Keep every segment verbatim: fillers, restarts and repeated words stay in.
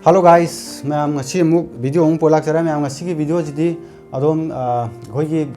Hello guys, ꯃꯌꯥꯝ, ꯉꯁꯤ ꯑꯃꯨꯛ video ꯑꯃꯨꯛ ꯄꯨꯔ ꯂꯥꯛꯆꯔꯦ꯫ ꯃꯌꯥꯝ, ꯉꯁꯤꯒꯤ video ꯁꯤꯗꯤ ꯑꯗꯨꯝ, ꯑ, ꯑꯩꯈꯣꯏꯒꯤ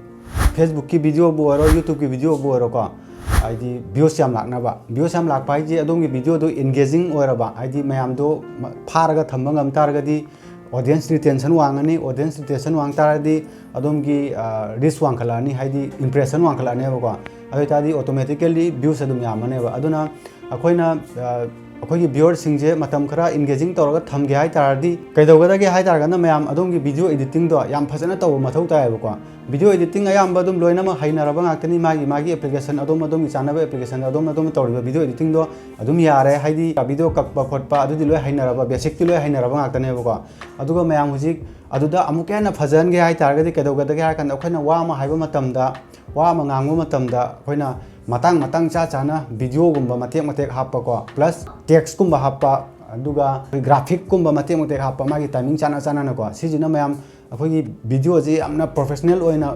Facebook ꯀꯤ video ꯕꯨ ꯑꯣꯏꯔꯣ, YouTube ꯀꯤ video ꯕꯨ ꯑꯣꯏꯔꯣꯀꯣ, ꯍꯥꯏꯗꯤ views ꯌꯥꯝ ꯂꯥꯛꯅꯕ꯫ Views ꯌꯥꯝ ꯂꯥꯛꯄ ꯍꯥꯏꯁꯦ ꯑꯗꯣꯝꯒꯤ video ꯗꯨ engaging ꯑꯣꯏꯔꯕ, ꯍꯥꯏꯗꯤ ꯃꯌꯥꯝꯗꯣ ꯃ-, ꯐꯥꯔꯒ ꯊꯝꯕ ꯉꯝ ꯇꯥꯔꯒꯗꯤ audience retention ꯋꯥꯡꯉꯅꯤ, audience retention ꯋꯥꯡ ꯇꯥꯔꯗꯤ ꯑꯗꯣꯝꯒꯤ, ꯑ, reach ꯋꯥꯡꯈꯠꯂꯛꯑꯅꯤ, ꯍꯥꯏꯗꯤ impression ꯋꯥꯡꯈꯠꯂꯛꯑꯅꯦꯕꯀꯣ꯫ ꯑꯗꯨ ꯑꯣꯏꯇꯥꯔꯗꯤ automatically views ꯑꯗꯨꯝ ꯌꯥꯝꯃꯅꯦꯕ꯫ ꯑꯗꯨꯅ ꯑꯩꯈꯣꯏꯅ, ꯑ, ꯑꯩꯈꯣꯏꯒꯤ viewer ꯁꯤꯡꯁꯦ ꯃꯇꯝ ꯈꯔ engaging ꯇꯧꯔꯒ ꯊꯝꯒꯦ ꯍꯥꯏ ꯇꯥꯔꯗꯤ ꯀꯩꯗꯧꯒꯗꯒꯦ ꯍꯥꯏ ꯇꯥꯔꯒꯅ ꯃꯌꯥꯝ ꯑꯗꯣꯝꯒꯤ video editing ꯗꯣ ꯌꯥꯝ ꯐꯖꯅ ꯇꯧꯕ ꯃꯊꯧ ꯇꯥꯏꯌꯦꯕꯀꯣ꯫ Video editing ꯑꯌꯥꯝꯕ ꯑꯗꯨꯝ ꯂꯣꯏꯅꯃꯛ ꯍꯩꯅꯔꯕ ꯉꯥꯛꯇꯅꯤ, ꯃꯥꯒꯤ ꯃꯥꯒꯤ application ꯑꯗꯣꯝ ꯑꯗꯣꯝꯒꯤ ꯆꯥꯟꯅꯕ application ꯑꯗꯣꯝ ꯑꯗꯣꯝꯅ ꯇꯧꯔꯤꯕ video editing ꯗꯣ ꯑꯗꯨꯝ ꯌꯥꯔꯦ, ꯍꯥꯏꯗꯤ video ꯀꯛꯄ ꯈꯣꯠꯄ ꯑꯗꯨꯗꯤ ꯂꯣꯏ ꯍꯩꯅꯔꯕ, basic ꯇꯤ ꯂꯣꯏ ꯍꯩꯅꯔꯕ ꯉꯥꯛꯇꯅꯦꯕꯀꯣ꯫ ꯑꯗꯨꯒ ꯃꯌꯥꯝ ꯍꯧꯖꯤꯛ ꯑꯗꯨꯗ ꯑꯃꯨꯛꯀ ꯍꯦꯟꯅ ꯐꯖꯍꯟꯒꯦ ꯍꯥꯏ ꯇꯥꯔꯒꯗꯤ ꯀꯩꯗꯧꯒꯗꯒꯦ ꯍꯥꯏꯔ ꯀꯥꯟꯗ ꯑꯩꯈꯣꯏꯅ ꯋꯥ ꯑꯃ ꯍꯥꯏꯕ ꯃꯇꯝꯗ, ꯋꯥ ꯑꯃ ꯉꯥꯡꯕ ꯃꯇꯝꯗ ꯑꯩꯈꯣꯏꯅ ꯃꯇꯥꯡ ꯃꯇꯥꯡ ꯆꯥ ꯆꯥꯅ video ꯒꯨꯝꯕ ꯃꯇꯦꯛ ꯃꯇꯦꯛ ꯍꯥꯞꯄꯀꯣ, plus text ꯀꯨꯝꯕ ꯍꯥꯞꯄ, ꯑꯗꯨꯒ ꯑꯩꯈꯣꯏ graphic ꯀꯨꯝꯕ ꯃꯇꯦꯛ ꯃꯇꯦꯛ ꯍꯥꯞꯄ, ꯃꯥꯒꯤ timing ꯆꯥꯅ ꯆꯥꯅꯅꯀꯣ꯫ ꯁꯤꯁꯤꯅ ꯃꯌꯥꯝ ꯑꯩꯈꯣꯏꯒꯤ video ꯁꯦ ꯌꯥꯝꯅ professional ꯑꯣꯏꯅ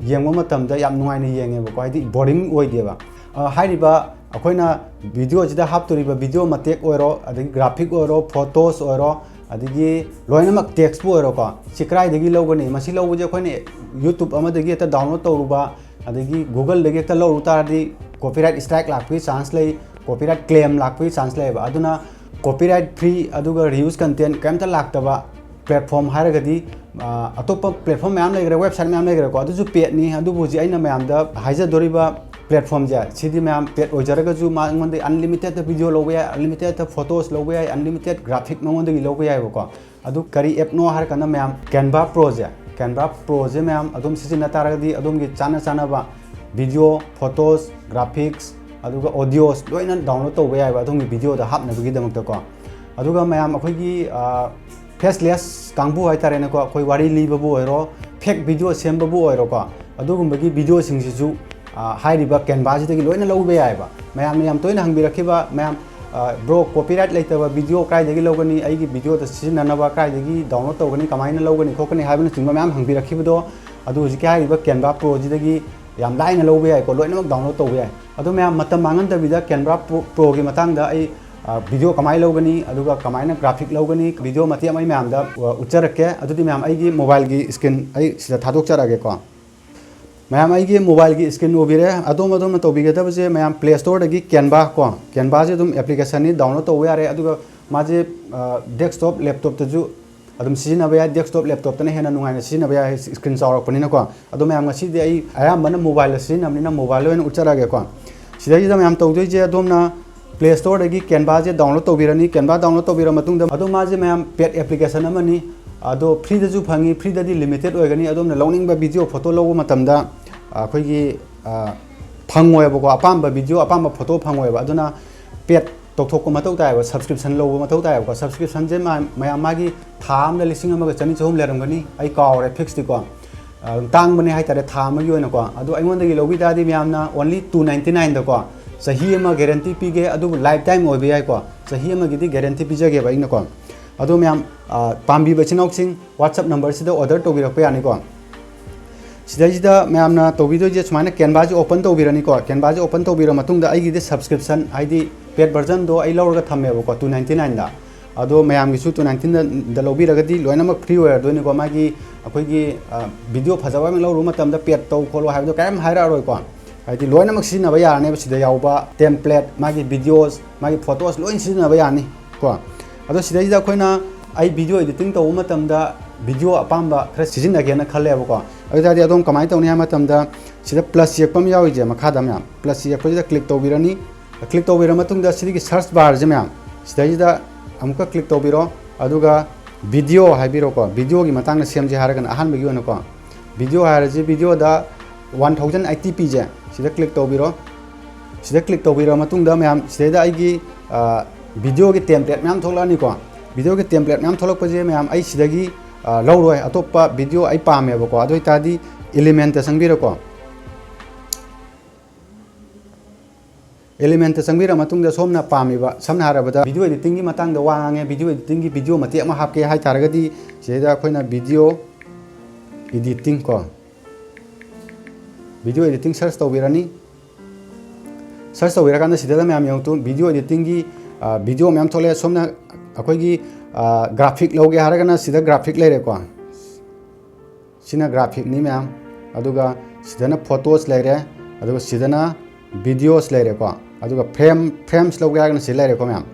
ꯌꯦꯡꯕ ꯃꯇꯝꯗ ꯌꯥꯝ ꯅꯨꯡꯉꯥꯏꯅ ꯌꯦꯡꯉꯦꯕꯀꯣ, ꯍꯥꯏꯗꯤ boring ꯑꯣꯏꯗꯦꯕ꯫ ꯑ, ꯍꯥꯏꯔꯤꯕ ꯑꯩꯈꯣꯏꯅ video ꯁꯤꯗ ꯍꯥꯞꯇꯣꯔꯤꯕ video ꯃꯇꯦꯛ ꯑꯣꯏꯔꯣ, ꯑꯗꯒꯤ graphic ꯑꯣꯏꯔꯣ, photos ꯑꯣꯏꯔꯣ, ꯑꯗꯒꯤ ꯂꯣꯏꯅꯃꯛ text ꯄꯨ ꯑꯣꯏꯔꯣꯀꯣ, ꯁꯤ ꯀꯗꯥꯏꯗꯒꯤ ꯂꯧꯒꯅꯤ? ꯃꯁꯤ ꯂꯧꯕꯁꯦ ꯑꯩꯈꯣꯏꯅ YouTube ꯑꯃꯗꯒꯤ ꯍꯦꯛꯇ download ꯇꯧꯔꯨꯕ, ꯑꯗꯒꯤ Google ꯗꯒꯤ ꯍꯦꯛꯇ ꯂꯧꯔꯨ ꯇꯥꯔꯗꯤ copyright strike ꯂꯥꯛꯄꯒꯤ chance ꯂꯩ, copyright claim ꯂꯥꯛꯄꯒꯤ chance ꯂꯩꯌꯦꯕ꯫ ꯑꯗꯨꯅ copyright free ꯑꯗꯨꯒ reuse content ꯀꯔꯤꯝꯇ ꯂꯥꯛꯇꯕ platform ꯍꯥꯏꯔꯒꯗꯤ, ꯑ, ꯑꯇꯣꯞꯄ platform ꯃꯌꯥꯝ ꯂꯩꯈ꯭ꯔꯦ, website ꯃꯌꯥꯝ ꯂꯩꯈ꯭ꯔꯦꯀꯣ, ꯑꯗꯨꯁꯨ paid ꯅꯤ꯫ ꯑꯗꯨꯕꯨ ꯍꯧꯖꯤꯛ ꯑꯩꯅ ꯃꯌꯥꯝꯗ ꯍꯥꯏꯖꯗꯣꯔꯤꯕ platform ꯁꯦ, ꯁꯤꯗꯤ ꯃꯌꯥꯝ paid ꯑꯣꯏꯖꯔꯒꯁꯨ ꯃꯉꯣꯟꯗ unlimited ꯇ video ꯂꯧꯕ ꯌꯥꯏ, unlimited ꯇ photos ꯂꯧꯕ ꯌꯥꯏ, unlimited graphic ꯃꯉꯣꯟꯗꯒꯤ ꯂꯧꯕ ꯌꯥꯏꯕꯀꯣ꯫ ꯑꯗꯨ ꯀꯔꯤ app ꯅꯣ ꯍꯥꯏꯔ ꯀꯥꯟꯗ ꯃꯌꯥꯝ, Canva Pro ꯁꯦ, Canva Pro ꯁꯦ ꯃꯌꯥꯝ ꯑꯗꯨꯝ ꯁꯤꯖꯤꯟꯅ ꯇꯥꯔꯒꯗꯤ ꯑꯗꯣꯝꯒꯤ ꯆꯥꯅ ꯆꯥꯅꯕ video, photos, graphics, ꯑꯗꯨꯒ audios ꯂꯣꯏꯅ download ꯇꯧꯕ ꯌꯥꯏꯕ ꯑꯗꯣꯝꯒꯤ video ꯗ ꯍꯥꯞꯅꯕꯒꯤꯗꯃꯛꯇꯀꯣ꯫ ꯑꯗꯨꯒ ꯃꯌꯥꯝ ꯑꯩꯈꯣꯏꯒꯤ, ꯑ, faceless ꯀꯥꯡꯕꯨ ꯍꯥꯏꯇꯥꯔꯦꯅꯦꯀꯣ, ꯑꯩꯈꯣꯏ ꯋꯥꯔꯤ ꯂꯤꯕꯕꯨ ꯑꯣꯏꯔꯣ, fake video ꯁꯦꯝꯕꯕꯨ ꯑꯣꯏꯔꯣꯀꯣ, ꯑꯗꯨꯒꯨꯝꯕꯒꯤ video ꯁꯤꯡꯁꯤꯁꯨ, ꯑ, ꯍꯥꯏꯔꯤꯕ Canva ꯁꯤꯗꯒꯤ ꯂꯣꯏꯅ ꯂꯧꯕ ꯌꯥꯏꯑꯕ꯫ ꯃꯌꯥꯝꯅ ꯌꯥꯝ ꯇꯣꯏꯅ ꯍꯪꯕꯤꯔꯛꯈꯤꯕ ꯃꯌꯥꯝ, ꯑ, "Bro, copyright ꯂꯩꯇꯕ video ꯀꯗꯥꯏꯗꯒꯤ ꯂꯧꯒꯅꯤ? ꯑꯩꯒꯤ video ꯗ ꯁꯤꯖꯤꯟꯅꯅꯕ ꯀꯗꯥꯏꯗꯒꯤ download ꯇꯧꯒꯅꯤ? ꯀꯃꯥꯏꯅ ꯂꯧꯒꯅꯤ ꯈꯣꯠꯀꯅꯤ?" ꯍꯥꯏꯕꯅꯆꯤꯡꯕ ꯃꯌꯥꯝ ꯍꯪꯕꯤꯔꯛꯈꯤꯕꯗꯣ, ꯑꯗꯨ ꯍꯧꯖꯤꯛꯀꯤ ꯍꯥꯏꯔꯤꯕ Canva Pro ꯁꯤꯗꯒꯤ ꯌꯥꯝ ꯂꯥꯏꯅ ꯂꯧꯕ ꯌꯥꯏꯀꯣ, ꯂꯣꯏꯅꯃꯛ download ꯇꯧꯕ ꯌꯥꯏ꯫ ꯑꯗꯣ ꯃꯌꯥꯝ, ꯃꯇꯝ ꯃꯥꯡꯍꯟꯗꯕꯤꯗ Canva Pro, Pro ꯒꯤ ꯃꯇꯥꯡꯗ ꯑꯩ ꯚꯤꯗꯤꯑꯣ ꯀꯃꯥꯏꯅ ꯂꯧꯒꯅꯤ, ꯑꯗꯨꯒ ꯀꯃꯥꯏꯅ ꯒ꯭ꯔꯥꯐꯤꯛ ꯂꯧꯒꯅꯤ, ꯚꯤꯗꯤꯑꯣ ꯃꯇꯦꯛ ꯑꯃ ꯑꯩ ꯃꯌꯥꯝꯗ ꯎꯠꯆꯔꯛꯀꯦ꯫ ꯑꯗꯨꯗꯤ ꯃꯌꯥꯝ, ꯑꯩꯒꯤ ꯃꯣꯕꯥꯏꯜꯒꯤ ꯁ꯭ꯀ꯭ꯔꯤꯟ ꯑꯩ ꯁꯤꯗ ꯊꯥꯗꯣꯛꯆꯔꯛꯑꯒꯦꯀꯣ꯫ ꯃꯌꯥꯝ, ꯑꯩꯒꯤ ꯃꯣꯕꯥꯏꯜꯒꯤ ꯁ꯭ꯀ꯭ꯔꯤꯟ ꯎꯕꯤꯔꯦ꯫ ꯑꯗꯣꯝ, ꯑꯗꯣꯝꯅ ꯇꯧꯕꯤꯒꯗꯕꯁꯦ ꯃꯌꯥꯝ, ꯄ꯭ꯂꯦ ꯁ꯭ꯇꯣꯔꯗꯒꯤ ꯀꯦꯟꯚꯥ ꯀꯣ, ꯀꯦꯟꯚꯥꯁꯦ ꯑꯗꯨꯝ ꯑꯦꯄ꯭ꯂꯤꯀꯦꯁꯟꯅꯤ, ꯗꯥꯎꯟꯂꯣꯗ ꯇꯧꯕ ꯌꯥꯔꯦ꯫ ꯑꯗꯨꯒ ꯃꯥꯁꯦ ꯗꯦꯁꯛꯇꯣꯞ, ꯂꯦꯞꯇꯣꯞꯇꯁꯨ ꯑꯗꯨꯝ ꯁꯤꯖꯤꯟꯅꯕ ꯌꯥꯏ꯫ ꯗꯦꯁꯛꯇꯣꯞ, ꯂꯦꯞꯇꯣꯞꯇꯅ ꯍꯦꯟꯅ ꯅꯨꯡꯉꯥꯏꯅ ꯁꯤꯖꯤꯟꯅꯕ ꯌꯥꯏ, ꯁ꯭ꯀ꯭ꯔꯤꯟ ꯆꯥꯎꯔꯛꯄꯅꯤꯅꯀꯣ꯫ ꯑꯗꯣ ꯃꯌꯥꯝ, ꯉꯁꯤꯗꯤ ꯑꯩ ꯑꯌꯥꯝꯕꯅ ꯃꯣꯕꯥꯏꯜꯗ ꯁꯤꯖꯤꯟꯅꯕꯅꯤꯅ ꯃꯣꯕꯥꯏꯜꯗ ꯑꯣꯏꯅ ꯎꯠꯆꯔꯛꯑꯒꯦꯀꯣ꯫ ꯁꯤꯗꯩꯁꯤꯗ ꯃꯌꯥꯝ ꯇꯧꯗꯣꯏꯁꯦ, ꯑꯗꯣꯝꯅ ꯄ꯭ꯂꯦ ꯁ꯭ꯇꯣꯔꯗꯒꯤ ꯀꯦꯟꯚꯥꯁꯦ ꯗꯥꯎꯟꯂꯣꯗ ꯇꯧꯕꯤꯔꯅꯤ꯫ ꯀꯦꯟꯚꯥ ꯗꯥꯎꯟꯂꯣꯗ ꯇꯧꯕꯤꯔ ꯃꯇꯨꯡꯗ, ꯑꯗꯣ ꯃꯥꯁꯦ ꯃꯌꯥꯝ ꯄꯦꯗ ꯑꯦꯄ꯭ꯂꯤꯀꯦꯁꯟ ꯑꯃꯅꯤ꯫ ꯑꯗꯣ ꯐ꯭ꯔꯤꯗꯁꯨ ꯐꯪꯉꯤ, ꯐ꯭ꯔꯤꯗꯗꯤ ꯂꯤꯃꯤꯇꯦꯗ ꯑꯣꯏꯒꯅꯤ꯫ ꯑꯗꯣꯝꯅ ꯂꯧꯅꯤꯡꯕ ꯚꯤꯗꯤꯑꯣ, ꯐꯣꯇꯣ ꯂꯧꯕ ꯃꯇꯝꯗ ꯑꯩꯈꯣꯏꯒꯤ, ꯑ, ꯐꯪꯉꯣꯏꯕꯀꯣ, ꯑꯄꯥꯝꯕ ꯚꯤꯗꯤꯑꯣ, ꯑꯄꯥꯝꯕ ꯐꯣꯇꯣ ꯐꯪꯉꯣꯏꯕ꯫ ꯑꯗꯨꯅ ꯄꯦꯗ ꯇꯧꯊꯣꯛꯄ ꯃꯊꯧ ꯇꯥꯏꯌꯦꯕ, ꯁꯕꯁꯀ꯭ꯔꯤꯞꯁꯟ ꯂꯧꯕ ꯃꯊꯧ ꯇꯥꯏꯌꯦꯕꯀꯣ꯫ ꯁꯕꯁꯀ꯭ꯔꯤꯞꯁꯟꯁꯦ ꯃꯥ-, ꯃꯌꯥꯝ ꯃꯥꯒꯤ ꯊꯥ ꯑꯃꯗ ꯂꯤꯁꯤꯡ ꯑꯃꯒ ꯆꯅꯤ ꯆꯍꯨꯝ ꯂꯩꯔꯝꯒꯅꯤ, ꯑꯩ ꯀꯥꯎꯔꯦ ꯐꯤꯛꯁꯇꯤꯀꯣ꯫ ꯑ, ꯇꯥꯡꯕꯅꯦ ꯍꯥꯏꯇꯥꯔꯦ, ꯊꯥ ꯑꯃꯒꯤ ꯑꯣꯏꯅꯀꯣ꯫ ꯑꯗꯣ ꯑꯩꯉꯣꯟꯗꯒꯤ ꯂꯧꯕꯤ ꯇꯥꯔꯗꯤ ꯃꯌꯥꯝꯅ only two ninety nineꯗꯀꯣ, ꯆꯍꯤ ꯑꯃ ꯒꯦꯔꯦꯟꯇꯤ ꯄꯤꯒꯦ, ꯑꯗꯨꯕꯨ ꯂꯥꯏꯐ ꯇꯥꯏꯝ ꯑꯣꯏꯕ ꯌꯥꯏꯀꯣ꯫ ꯆꯍꯤ ꯑꯃꯒꯤꯗꯤ ꯒꯦꯔꯦꯟꯇꯤ ꯄꯤꯖꯒꯦꯕ ꯑꯩꯅꯀꯣ꯫ ꯑꯗꯣ ꯃꯌꯥꯝ, ꯑ, ꯄꯥꯝꯕꯤꯕ ꯏꯆꯤꯟ ꯏꯅꯥꯎꯁꯤꯡ, WhatsApp ꯅꯝꯕꯔꯁꯤꯗ ꯑꯣꯔꯗꯔ ꯇꯧꯕꯤꯔꯛꯄ ꯌꯥꯅꯤꯀꯣ꯫ ꯁꯤꯗꯩꯁꯤꯗ ꯃꯌꯥꯝꯅ ꯇꯧꯕꯤꯗꯣꯏꯁꯦ ꯁꯨꯃꯥꯏꯅ ꯀꯦꯟꯚꯥꯁꯦ ꯑꯣꯄꯟ ꯇꯧꯕꯤꯔꯅꯤꯀꯣ꯫ ꯀꯦꯟꯚꯥꯁꯦ ꯑꯣꯄꯟ ꯇꯧꯕꯤꯔ ꯃꯇꯨꯡꯗ ꯑꯩꯒꯤꯗꯤ ꯁꯕꯁꯀ꯭ꯔꯤꯞꯁꯟ, ꯍꯥꯏꯗꯤ ꯄꯦꯗ ꯚꯔꯖꯟꯗꯣ ꯑꯩ ꯂꯧꯔꯒ ꯊꯝꯃꯦꯕꯀꯣ, two ninety nineꯗ꯫ ꯑꯗꯣ ꯃꯌꯥꯝꯒꯤꯁꯨ two ninety nineꯗ ꯂꯧꯕꯤꯔꯒꯗꯤ ꯂꯣꯏꯅꯃꯛ ꯐ꯭ꯔꯤ ꯑꯣꯏꯔꯗꯣꯏꯅꯤꯀꯣ꯫ ꯃꯥꯒꯤ, ꯑꯩꯈꯣꯏꯒꯤ, ꯑ, ꯚꯤꯗꯤꯑꯣ ꯐꯖꯕ ꯑꯃ ꯂꯧꯔꯨꯕ ꯃꯇꯝꯗ ꯄꯦꯗ ꯇꯧ ꯈꯣꯠꯂꯣ ꯍꯥꯏꯕꯗꯣ ꯀꯔꯤꯝ ꯍꯥꯏꯔꯛꯑꯔꯣꯏꯀꯣ꯫ ꯍꯥꯏꯗꯤ ꯂꯣꯏꯅꯃꯛ ꯁꯤꯖꯤꯟꯅꯕ ꯌꯥꯔꯅꯦꯕ꯫ ꯁꯤꯗ ꯌꯥꯎꯕ ꯇꯦꯝꯄ꯭ꯂꯦꯠ, ꯃꯥꯒꯤ ꯚꯤꯗꯤꯑꯣꯁ, ꯃꯥꯒꯤ ꯐꯣꯇꯣꯁ ꯂꯣꯏ ꯁꯤꯖꯤꯟꯅꯕ ꯌꯥꯅꯤ ꯀꯣ꯫ ꯑꯗꯣ ꯁꯤꯗꯩꯁꯤꯗ ꯑꯩꯈꯣꯏꯅ, ꯑꯩ ꯚꯤꯗꯤꯑꯣ ꯑꯦꯗꯤꯇꯤꯡ ꯇꯧꯕ ꯃꯇꯝꯗ ꯚꯤꯗꯤꯑꯣ ꯑꯄꯥꯝꯕ ꯈꯔ ꯁꯤꯖꯤꯟꯅꯒꯦꯅ ꯈꯜꯂꯦꯕꯀꯣ꯫ ꯑꯗꯨ ꯑꯣꯏ ꯇꯥꯔꯗꯤ ꯑꯗꯣꯝ ꯀꯃꯥꯏꯅ ꯇꯧꯅꯤ ꯍꯥꯏꯕ ꯃꯇꯝꯗ, ꯁꯤꯗ ꯄ꯭ꯂꯁ ꯌꯦꯛꯄ ꯑꯃ ꯌꯥꯎꯔꯤꯁꯦ ꯃꯈꯥꯗ ꯃꯌꯥꯝ, ꯄ꯭ꯂꯁ ꯌꯦꯛꯄꯁꯤꯗ ꯀ꯭ꯂꯤꯛ ꯇꯧꯕꯤꯔꯅꯤ꯫ ꯀ꯭ꯂꯤꯛ ꯇꯧꯕꯤꯔ ꯃꯇꯨꯡꯗ ꯁꯤꯒꯤ ꯁꯔꯆ ꯕꯥꯔꯁꯦ ꯃꯌꯥꯝ, ꯁꯤꯗꯩꯁꯤꯗ ꯑꯃꯨꯛꯀ ꯀ꯭ꯂꯤꯛ ꯇꯧꯕꯤꯔꯣ꯫ ꯑꯗꯨꯒ ꯚꯤꯗꯤꯑꯣ ꯍꯥꯏꯕꯤꯔꯣꯀꯣ, ꯚꯤꯗꯤꯑꯣꯒꯤ ꯃꯇꯥꯡꯗ ꯁꯦꯝꯁꯦ ꯍꯥꯏꯔꯒꯅ ꯑꯍꯥꯟꯕꯒꯤ ꯑꯣꯏꯅꯀꯣ, ꯚꯤꯗꯤꯑꯣ ꯍꯥꯏꯔꯁꯤ, ꯚꯤꯗꯤꯑꯣꯗ one thousand eighty pꯁꯦ ꯁꯤꯗ ꯀ꯭ꯂꯤꯛ ꯇꯧꯕꯤꯔꯣ꯫ ꯁꯤꯗ ꯀ꯭ꯂꯤꯛ ꯇꯧꯕꯤꯔ ꯃꯇꯨꯡꯗ ꯃꯌꯥꯝ, ꯁꯤꯗꯩꯗ ꯑꯩꯒꯤ, ꯑ, ꯚꯤꯗꯤꯑꯣꯒꯤ ꯇꯦꯝꯄ꯭ꯂꯦꯠ ꯃꯌꯥꯝ ꯊꯣꯛꯂꯛꯑꯅꯤꯀꯣ꯫ ꯚꯤꯗꯤꯑꯣꯒꯤ ꯇꯦꯝꯄ꯭ꯂꯦꯠ ꯃꯌꯥꯝ ꯊꯣꯛꯂꯛꯄꯁꯦ ꯃꯌꯥꯝ, ꯑꯩ ꯁꯤꯗꯒꯤ, ꯑ, ꯂꯧꯔꯣꯏ, ꯑꯇꯣꯞꯄ ꯚꯤꯗꯤꯑꯣ ꯑꯩ ꯄꯥꯝꯃꯦꯕꯀꯣ꯫ ꯑꯗꯨ ꯑꯣꯏꯇꯥꯔꯗꯤ ꯏꯂꯤꯃꯦꯟꯠꯇ ꯆꯪꯕꯤꯔꯣꯀꯣ꯫ ꯏꯂꯤꯃꯦꯟꯠꯇ ꯆꯪꯕꯤꯔ ꯃꯇꯨꯡꯗ ꯁꯣꯝꯅ ꯄꯥꯝꯃꯤꯕ, ꯁꯝꯅ ꯍꯥꯏꯔꯕꯗ ꯚꯤꯗꯤꯑꯣ ꯑꯦꯗꯤꯇꯤꯡꯒꯤ ꯃꯇꯥꯡꯗ ꯋꯥ ꯉꯥꯡꯉꯦ, ꯚꯤꯗꯤꯑꯣ ꯑꯦꯗꯤꯇꯤꯡꯒꯤ ꯚꯤꯗꯤꯑꯣ ꯃꯇꯦꯛ ꯑꯃ ꯍꯥꯞꯀꯦ ꯍꯥꯏ ꯇꯥꯔꯒꯗꯤ, ꯁꯤꯗꯩꯗ ꯑꯩꯈꯣꯏꯅ ꯚꯤꯗꯤꯑꯣ ꯑꯦꯗꯤꯇꯤꯡ ꯀꯣ, ꯚꯤꯗꯤꯑꯣ ꯑꯦꯗꯤꯇꯤꯡ ꯁꯔꯆ ꯇꯧꯕꯤꯔꯅꯤ꯫ ꯁꯔꯆ ꯇꯧꯕꯤꯔꯀꯥꯟꯗ ꯁꯤꯗ ꯃꯌꯥꯝ ꯌꯦꯡꯉꯨ, ꯚꯤꯗꯤꯑꯣ ꯑꯦꯗꯤꯇꯤꯡꯒꯤ, ꯚꯤꯗꯤꯑꯣ ꯃꯌꯥꯝ ꯊꯣꯛꯂꯛꯑꯦ꯫ ꯁꯣꯝꯅ ꯑꯩꯈꯣꯏꯒꯤ ꯒ꯭ꯔꯥꯐꯤꯛ ꯂꯧꯒꯦ ꯍꯥꯏꯔꯒꯅ ꯁꯤꯗ ꯒ꯭ꯔꯥꯐꯤꯛ ꯂꯩꯔꯦꯀꯣ꯫ ꯁꯤꯅ ꯒ꯭ꯔꯥꯐꯤꯛꯅꯤ ꯃꯌꯥꯝ꯫ ꯑꯗꯨꯒ ꯁꯤꯗꯅ ꯐꯣꯇꯣꯁ ꯂꯩꯔꯦ꯫ ꯑꯗꯨꯒ ꯁꯤꯗꯅ ꯚꯤꯗꯤꯑꯣꯁ ꯂꯩꯔꯦꯀꯣ꯫ ꯑꯗꯨꯒ ꯐ꯭ꯔꯦꯝ ꯐ꯭ꯔꯦꯝꯁ ꯂꯧꯒꯦ ꯍꯥꯏꯔꯒꯅ ꯁꯤ ꯂꯩꯔꯦꯀꯣ ꯃꯌꯥꯝ꯫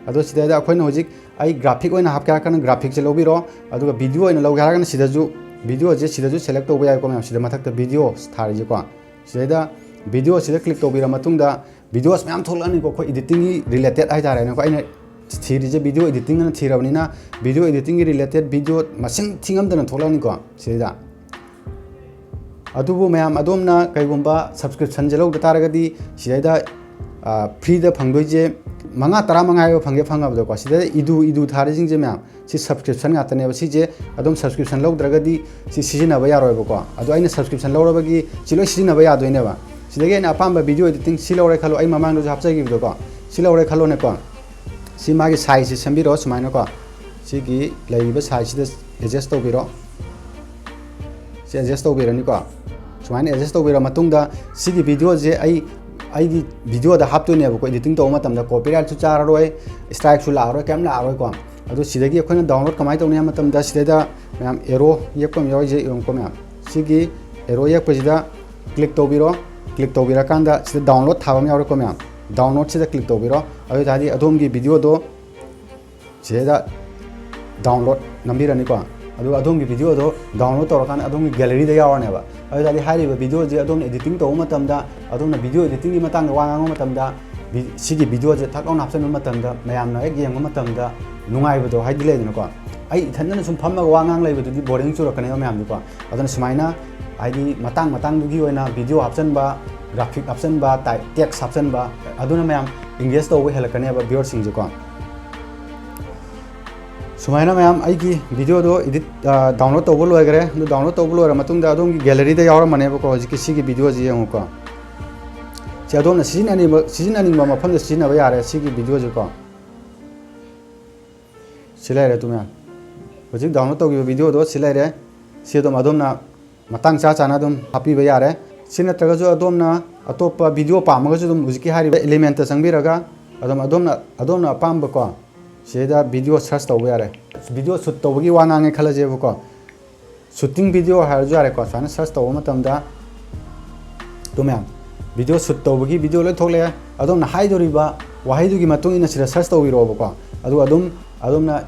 ꯑꯗꯣ ꯁꯤꯗꯩꯗ ꯑꯩꯈꯣꯏꯅ ꯍꯧꯖꯤꯛ ꯑꯩ ꯒ꯭ꯔꯥꯐꯤꯛ ꯑꯣꯏꯅ ꯍꯥꯞꯀꯦ ꯍꯥꯏꯔꯒꯅ ꯒ꯭ꯔꯥꯐꯤꯛꯁꯦ ꯂꯧꯕꯤꯔꯣ꯫ ꯑꯗꯨꯒ ꯚꯤꯗꯤꯑꯣ ꯑꯣꯏꯅ ꯂꯧꯒꯦ ꯍꯥꯏꯔꯒꯅ ꯁꯤꯗꯁꯨ ꯚꯤꯗꯤꯑꯣꯁꯦ ꯁꯤꯗꯁꯨ ꯁꯦꯂꯦꯛ ꯇꯧꯕ ꯌꯥꯏꯀꯣ ꯃꯌꯥꯝ꯫ ꯁꯤꯗ ꯃꯊꯛꯇ ꯚꯤꯗꯤꯑꯣ ꯊꯥꯔꯤꯁꯦꯀꯣ꯫ ꯁꯤꯗꯩꯗ ꯚꯤꯗꯤꯑꯣꯁꯤꯗ ꯀ꯭ꯂꯤꯛ ꯇꯧꯕꯤꯔ ꯃꯇꯨꯡꯗ ꯚꯤꯗꯤꯑꯣꯁ ꯃꯌꯥꯝ ꯊꯣꯛꯂꯛꯑꯅꯤꯀꯣ꯫ ꯑꯩꯈꯣꯏ ꯏꯗꯤꯇꯤꯡꯒꯤ ꯔꯤꯂꯦꯇꯦꯠ ꯍꯥꯏꯇꯥꯔꯦꯅꯦꯀꯣ꯫ ꯑꯩꯅ ꯊꯤꯔꯤꯁꯦ ꯚꯤꯗꯤꯑꯣ ꯏꯗꯤꯇꯤꯡ ꯑꯅ ꯊꯤꯔꯕꯅꯤꯅ ꯚꯤꯗꯤꯑꯣ ꯏꯗꯤꯇꯤꯡꯒꯤ ꯔꯤꯂꯦꯇꯦꯠ ꯚꯤꯗꯤꯑꯣ ꯃꯁꯤꯡ ꯊꯤꯉꯝꯗꯅ ꯊꯣꯛꯂꯛꯑꯅꯤꯀꯣ ꯁꯤꯗꯩꯗ꯫ ꯑꯗꯨꯕꯨ ꯃꯌꯥꯝ ꯑꯗꯣꯝꯅ ꯀꯩꯒꯨꯝꯕ ꯁꯕꯁꯀ꯭ꯔꯤꯞꯁꯟꯁꯦ ꯂꯧꯗ ꯇꯥꯔꯒꯗꯤ ꯁꯤꯗꯩꯗ ꯐ꯭ꯔꯤꯗ ꯐꯪꯗꯣꯏꯁꯦ ꯃꯉꯥ ꯇꯔꯥ ꯃꯉꯥ ꯍꯥꯏꯕ ꯐꯪꯒꯦ ꯐꯪꯉꯕꯗꯀꯣ꯫ ꯁꯤꯗꯩꯗ ꯏꯗꯨ ꯏꯗꯨ ꯊꯥꯔꯤꯁꯤꯡꯁꯦ ꯃꯌꯥꯝ ꯁꯤ ꯁꯕꯁꯀ꯭ꯔꯤꯞꯁꯟ ꯉꯥꯛꯇꯅꯦꯕ꯫ ꯁꯤꯁꯦ ꯑꯗꯨꯝ ꯁꯕꯁꯀ꯭ꯔꯤꯞꯁꯟ ꯂꯧꯗ꯭ꯔꯒꯗꯤ ꯁꯤ ꯁꯤꯖꯤꯟꯅꯕ ꯌꯥꯔꯣꯏꯕꯀꯣ꯫ ꯑꯗꯣ ꯑꯩꯅ ꯁꯕꯁꯀ꯭ꯔꯤꯞꯁꯟ ꯂꯧꯔꯕꯒꯤ ꯁꯤ ꯂꯣꯏ ꯁꯤꯖꯤꯟꯅꯕ ꯌꯥꯗꯣꯏꯅꯦꯕ꯫ ꯁꯤꯗꯒꯤ ꯑꯩꯅ ꯑꯄꯥꯝꯕ ꯚꯤꯗꯤꯑꯣ ꯏꯗꯤꯇꯤꯡ ꯁꯤ ꯂꯧꯔꯦ ꯈꯜꯂꯣ꯫ ꯑꯩ ꯃꯃꯥꯡꯗꯁꯨ ꯍꯥꯞꯆꯈꯤꯕꯗꯣꯀꯣ꯫ ꯁꯤ ꯂꯧꯔꯦ ꯈꯜꯂꯣꯅꯦꯀꯣ꯫ ꯁꯤ ꯃꯥꯒꯤ ꯁꯥꯏꯖꯁꯦ ꯁꯦꯝꯕꯤꯔꯣ ꯁꯨꯃꯥꯏꯅꯀꯣ꯫ ꯁꯤꯒꯤ ꯂꯩꯔꯤꯕ ꯁꯥꯏꯖꯁꯤꯗ ꯑꯦꯗꯖꯁ ꯇꯧꯕꯤꯔꯣ꯫ ꯁꯤ ꯑꯦꯗꯖꯁ ꯇꯧꯕꯤꯔꯅꯤꯀꯣ꯫ ꯁꯨꯃꯥꯏꯅ ꯑꯦꯗꯖꯁ ꯇꯧꯕꯤꯔ ꯃꯇꯨꯡꯗ ꯁꯤꯒꯤ ꯚꯤꯗꯤꯑꯣꯁꯦ ꯑꯩ ꯑꯩꯒꯤ ꯚꯤꯗꯤꯑꯣꯗ ꯍꯥꯞꯇꯣꯏꯅꯦꯕꯀꯣ꯫ ꯏꯗꯤꯇꯤꯡ ꯇꯧꯕ ꯃꯇꯝꯗ ꯀꯣꯄꯤꯔꯥꯏꯠꯁꯨ ꯆꯥꯔꯔꯣꯏ, ꯁ꯭ꯇ꯭ꯔꯥꯏꯛꯁꯨ ꯂꯥꯛꯑꯔꯣꯏ, ꯀꯩꯝ ꯂꯥꯛꯑꯔꯣꯏꯀꯣ꯫ ꯑꯗꯣ ꯁꯤꯗꯒꯤ ꯑꯩꯈꯣꯏꯅ ꯗꯥꯎꯟꯂꯣꯗ ꯀꯃꯥꯏꯅ ꯇꯧꯅꯤ ꯍꯥꯏꯕ ꯃꯇꯝꯗ ꯁꯤꯗꯩꯗ ꯃꯌꯥꯝ ꯑꯦꯔꯣ ꯌꯦꯛꯄ ꯑꯃ ꯌꯥꯎꯔꯤꯁꯦ ꯌꯦꯡꯉꯨꯀꯣ ꯃꯌꯥꯝ꯫ ꯁꯤꯒꯤ ꯑꯦꯔꯣ ꯌꯦꯛꯄꯁꯤꯗ ꯀ꯭ꯂꯤꯛ ꯇꯧꯕꯤꯔꯣ꯫ ꯀ꯭ꯂꯤꯛ ꯇꯧꯕꯤꯔꯀꯥꯟꯗ ꯁꯤꯗ ꯗꯥꯎꯟꯂꯣꯗ ꯊꯥꯕ ꯑꯃ ꯌꯥꯎꯔꯦꯀꯣ ꯃꯌꯥꯝ꯫ ꯗꯥꯎꯟꯂꯣꯗꯁꯤꯗ ꯀ꯭ꯂꯤꯛ ꯇꯧꯕꯤꯔꯣ꯫ ꯑꯗꯨ ꯑꯣꯏꯇꯥꯔꯗꯤ ꯑꯗꯣꯝꯒꯤ ꯚꯤꯗꯤꯑꯣꯗꯣ ꯁꯤꯗꯩꯗ ꯗꯥꯎꯟꯂꯣꯗ ꯅꯝꯕꯤꯔꯅꯤꯀꯣ꯫ ꯑꯗꯨꯒ ꯑꯗꯣꯝꯒꯤ ꯚꯤꯗꯤꯑꯣꯗꯣ ꯗꯥꯎꯟꯂꯣꯗ ꯇꯧꯔꯀꯥꯟꯗ ꯑꯗꯣꯝꯒꯤ ꯒꯦꯂꯔꯤꯗ ꯌꯥꯎꯔꯅꯦꯕ꯫ ꯑꯗꯨ ꯑꯣꯏꯇꯥꯔꯗꯤ ꯍꯥꯏꯔꯤꯕ ꯚꯤꯗꯤꯑꯣꯁꯦ ꯑꯗꯣꯝꯅ ꯏꯗꯤꯇꯤꯡ ꯇꯧꯕ ꯃꯇꯝꯗ, ꯑꯗꯣꯝꯅ ꯚꯤꯗꯤꯑꯣ ꯏꯗꯤꯇꯤꯡꯒꯤ ꯃꯇꯥꯡꯗ ꯋꯥ ꯉꯥꯡꯕ ꯃꯇꯝꯗ, ꯚꯤ-, ꯁꯤꯒꯤ ꯚꯤꯗꯤꯑꯣꯁꯦ ꯊꯛ ꯂꯥꯎꯅ ꯍꯥꯞꯆꯤꯟꯕ ꯃꯇꯝꯗ ꯃꯌꯥꯝꯅ ꯍꯦꯛ ꯌꯦꯡꯕ ꯃꯇꯝꯗ ꯅꯨꯡꯉꯥꯏꯕꯗꯣ ꯍꯥꯏꯗꯤ ꯂꯩꯗꯅꯀꯣ꯫ ꯑꯩ ꯏꯊꯟꯗꯅ ꯁꯨꯝ ꯐꯝꯃꯒ ꯋꯥ ꯉꯥꯡ ꯂꯩꯕꯗꯨꯗꯤ ꯕꯣꯔꯤꯡ ꯆꯨꯔꯛꯀꯅꯦꯕ ꯃꯌꯥꯝꯗꯨꯀꯣ꯫ ꯑꯗꯨꯅ ꯁꯨꯃꯥꯏꯅ ꯍꯥꯏꯗꯤ ꯃꯇꯥꯡ ꯃꯇꯥꯡꯗꯨꯒꯤ ꯑꯣꯏꯅ ꯚꯤꯗꯤꯑꯣ ꯍꯥꯞꯆꯤꯟꯕ, ꯒ꯭ꯔꯥꯐꯤꯛ ꯍꯥꯞꯆꯤꯟꯕ, ꯇꯥꯏ-, ꯇꯦꯛꯁ ꯍꯥꯞꯆꯤꯟꯕ, ꯑꯗꯨꯅ ꯃꯌꯥꯝ ꯏꯪꯒꯦꯖ ꯇꯧꯕ ꯍꯦꯜꯂꯛꯀꯅꯦꯕ ꯚ꯭ꯌꯨꯋꯔꯁꯤꯡꯁꯦꯀꯣ꯫ ꯁꯨꯃꯥꯏꯅ ꯃꯌꯥꯝ ꯑꯩꯒꯤ ꯚꯤꯗꯤꯑꯣꯗꯣ ꯏꯗꯤꯠ, ꯑ, ꯗꯥꯎꯟꯂꯣꯗ ꯇꯧꯕ ꯂꯣꯏꯈ꯭ꯔꯦ꯫ ꯑꯗꯨ ꯗꯥꯎꯟꯂꯣꯗ ꯇꯧꯕ ꯂꯣꯏꯔ ꯃꯇꯨꯡꯗ ꯑꯗꯣꯝꯒꯤ ꯒꯦꯂꯔꯤꯗ ꯌꯥꯎꯔꯝꯃꯅꯦꯕꯀꯣ꯫ ꯍꯧꯖꯤꯛꯀꯤ ꯁꯤꯒꯤ ꯚꯤꯗꯤꯑꯣꯁꯤ ꯌꯦꯡꯉꯨꯀꯣ꯫ ꯁꯤ ꯑꯗꯣꯝꯅ ꯁꯤꯖꯤꯟꯅꯅꯤꯡꯕ, ꯁꯤꯖꯤꯟꯅꯅꯤꯡꯕ ꯃꯐꯝꯗ ꯁꯤꯖꯤꯟꯅꯕ ꯌꯥꯔꯦ ꯁꯤꯒꯤ ꯚꯤꯗꯤꯑꯣꯁꯤꯀꯣ꯫ ꯁꯤ ꯂꯩꯔꯦ ꯇꯨ ꯃꯌꯥꯝ꯫ ꯍꯧꯖꯤꯛ ꯗꯥꯎꯟꯂꯣꯗ ꯇꯧꯈꯤꯕ ꯚꯤꯗꯤꯑꯣꯗꯣ ꯁꯤ ꯂꯩꯔꯦ꯫ ꯁꯤ ꯑꯗꯨꯝ ꯑꯗꯣꯝꯅ ꯃꯇꯥꯡ ꯆꯥ ꯆꯥꯅ ꯑꯗꯨꯝ ꯍꯥꯞꯄꯤꯕ ꯌꯥꯔꯦ꯫ ꯁꯤ ꯅꯠꯇ꯭ꯔꯒꯁꯨ ꯑꯗꯣꯝꯅ ꯑꯇꯣꯞꯄ ꯚꯤꯗꯤꯑꯣ ꯄꯥꯝꯃꯒꯁꯨ ꯑꯗꯨꯝ ꯍꯧꯖꯤꯛꯀꯤ ꯍꯥꯏꯔꯤꯕ ꯏꯂꯤꯃꯦꯟꯠꯇ ꯆꯪꯕꯤꯔꯒ ꯑꯗꯨꯝ ꯑꯗꯣꯝꯅ ꯑꯗꯣꯝꯅ ꯑꯄꯥꯝꯕꯀꯣ, ꯁꯤꯗ video search ꯇꯧꯕ ꯌꯥꯔꯦ꯫ Video shoot ꯇꯧꯕꯒꯤ ꯋꯥ ꯉꯥꯡꯉꯦ ꯈꯜꯂꯁꯦꯕꯀꯣ, shooting video ꯍꯥꯏꯔꯁꯨ ꯌꯥꯔꯦꯀꯣ꯫ ꯁꯨꯃꯥꯏꯅ search ꯇꯧꯕ ꯃꯇꯝꯗ ꯇꯨ ꯃꯌꯥꯝ, video shoot ꯇꯧꯕꯒꯤ video ꯂꯣꯏ ꯊꯣꯛꯂꯛꯑꯦ꯫ ꯑꯗꯣꯝꯅ ꯍꯥꯏꯗꯣꯔꯤꯕ ꯋꯥꯍꯩꯗꯨꯒꯤ ꯃꯇꯨꯡ ꯏꯟꯅ ꯁꯤꯗ search ꯇꯧꯕꯤꯔꯛꯑꯣꯕꯀꯣ꯫ ꯑꯗꯨꯒ ꯑꯗꯨꯝ ꯑꯗꯣꯝꯅ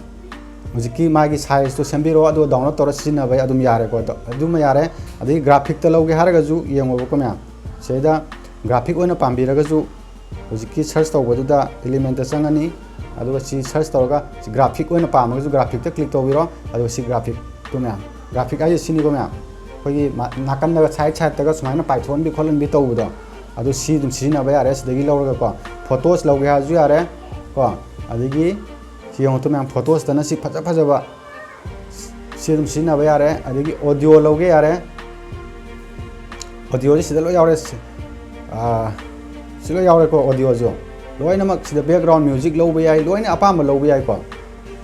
ꯍꯧꯖꯤꯛꯀꯤ ꯃꯥꯒꯤ size ꯇꯣ ꯁꯦꯝꯕꯤꯔꯣ, ꯑꯗꯨꯒ download ꯇꯧꯔ ꯁꯤꯖꯤꯟꯅꯕ ꯑꯗꯨꯝ ꯌꯥꯔꯦꯀꯣ꯫ ꯑꯗꯣ ꯑꯗꯨꯃ ꯌꯥꯔꯦ꯫ ꯑꯗꯒꯤ graphic ꯇ ꯂꯧꯒꯦ ꯍꯥꯏꯔꯒꯁꯨ ꯌꯦꯡꯉꯣꯕꯀꯣ ꯃꯌꯥꯝ, ꯁꯤꯗꯩꯗ graphic ꯑꯣꯏꯅ ꯄꯥꯝꯕꯤꯔꯒꯁꯨ ꯍꯧꯖꯤꯛꯀꯤ search ꯇꯧꯕꯗꯨꯗ element ꯇ ꯆꯪꯉꯅꯤ꯫ ꯑꯗꯨꯒ ꯁꯤ search ꯇꯧꯔꯒ ꯁꯤ graphic ꯑꯣꯏꯅ ꯄꯥꯝꯃꯒꯁꯨ graphic ꯇ click ꯇꯧꯕꯤꯔꯣ꯫ ꯑꯗꯨꯒ ꯁꯤ graphic ꯇꯨ ꯃꯌꯥꯝ, graphic ꯍꯥꯏꯁꯦ ꯁꯤꯅꯤꯀꯣ ꯃꯌꯥꯝ, ꯑꯩꯈꯣꯏꯒꯤ ꯃ-, ꯅꯥꯀꯟꯗꯒ side side ꯇꯒ ꯁꯨꯃꯥꯏꯅ ꯄꯥꯏꯊꯣꯛꯍꯟꯕꯤ ꯈꯣꯠꯍꯟꯕꯤ ꯇꯧꯕꯗꯣ, ꯑꯗꯨ ꯁꯤ ꯑꯗꯨꯝ ꯁꯤꯖꯤꯟꯅꯕ ꯌꯥꯔꯦ꯫ ꯁꯤꯗꯒꯤ ꯂꯧꯔꯒꯀꯣ, photos ꯂꯧꯒꯦ ꯍꯥꯏꯔꯁꯨ ꯌꯥꯔꯦ ꯀꯣ꯫ ꯑꯗꯒꯤ ꯁꯤ ꯌꯦꯡꯉꯣ ꯇꯨ ꯃꯌꯥꯝ, photos ꯇꯅ ꯁꯤ ꯐꯖ ꯐꯖꯕ ꯁꯤ ꯑꯗꯨꯝ ꯁꯤꯖꯤꯟꯅꯕ ꯌꯥꯔꯦ꯫ ꯑꯗꯒꯤ audio ꯂꯧꯒꯦ ꯌꯥꯔꯦ, audio ꯁꯤ ꯁꯤꯗ ꯂꯣꯏ ꯌꯥꯎꯔꯦ꯫ ꯁꯤ, ꯑꯥ, ꯁꯤ ꯂꯣꯏ ꯌꯥꯎꯔꯦꯀꯣ, audio ꯁꯨ ꯂꯣꯏꯅꯃꯛ꯫ ꯁꯤꯗ background music ꯂꯧꯕ ꯌꯥꯏ, ꯂꯣꯏꯅ ꯑꯄꯥꯝꯕ ꯂꯧꯕ ꯌꯥꯏꯀꯣ꯫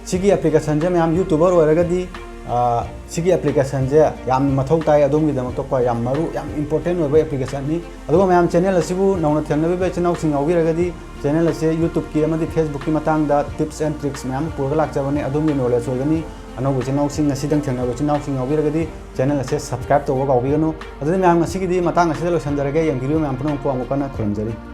ꯁꯤꯒꯤ application ꯁꯦ ꯃꯌꯥꯝ YouTuber ꯑꯣꯏꯔꯒꯗꯤ, ꯑꯥ, ꯁꯤꯒꯤ application ꯁꯦ ꯌꯥꯝ ꯃꯊꯧ ꯇꯥꯏ ꯑꯗꯣꯝꯒꯤꯗꯃꯛꯇꯀꯣ, ꯌꯥꯝ ꯃꯔꯨ, ꯌꯥꯝ important ꯑꯣꯏꯕ application ꯅꯤ꯫ ꯑꯗꯨꯒ ꯃꯌꯥꯝ, channel ꯑꯁꯤꯕꯨ ꯅꯧꯅ ꯊꯦꯡꯅꯕꯤꯕ ꯏꯆꯤꯟ ꯏꯅꯥꯎꯁꯤꯡ ꯌꯥꯎꯕꯤꯔꯒꯗꯤ, channel ꯑꯁꯦ YouTube ꯀꯤ ꯑꯃꯗꯤ Facebook ꯀꯤ ꯃꯇꯥꯡꯗ tips and tricks ꯃꯌꯥꯝ ꯄꯨꯔꯒ ꯂꯥꯛꯆꯕꯅꯤ꯫ ꯑꯗꯣꯝꯒꯤ knowledge ꯑꯣꯏꯒꯅꯤ꯫ ꯑꯅꯧꯕ ꯏꯆꯤꯟ ꯏꯅꯥꯎꯁꯤꯡ, ꯉꯁꯤꯗꯪ ꯊꯦꯡꯅꯕ ꯏꯆꯤꯟ ꯏꯅꯥꯎꯁꯤꯡ ꯌꯥꯎꯕꯤꯔꯒꯗꯤ, channel ꯑꯁꯦ subscribe ꯇꯧꯕ ꯀꯥꯎꯕꯤꯒꯅꯨ꯫ ꯑꯗꯨꯗꯤ ꯃꯌꯥꯝ, ꯉꯁꯤꯒꯤꯗꯤ ꯃꯇꯥꯡ ꯑꯁꯤꯗ ꯂꯣꯏꯁꯤꯟꯖꯔꯒꯦ꯫ ꯌꯦꯡꯕꯤꯔꯤꯕ ꯃꯌꯥꯝ ꯄꯨꯝꯅꯃꯛꯄꯨ ꯑꯃꯨꯛ ꯍꯟꯅ ꯈꯨꯔꯨꯝꯖꯔꯤ꯫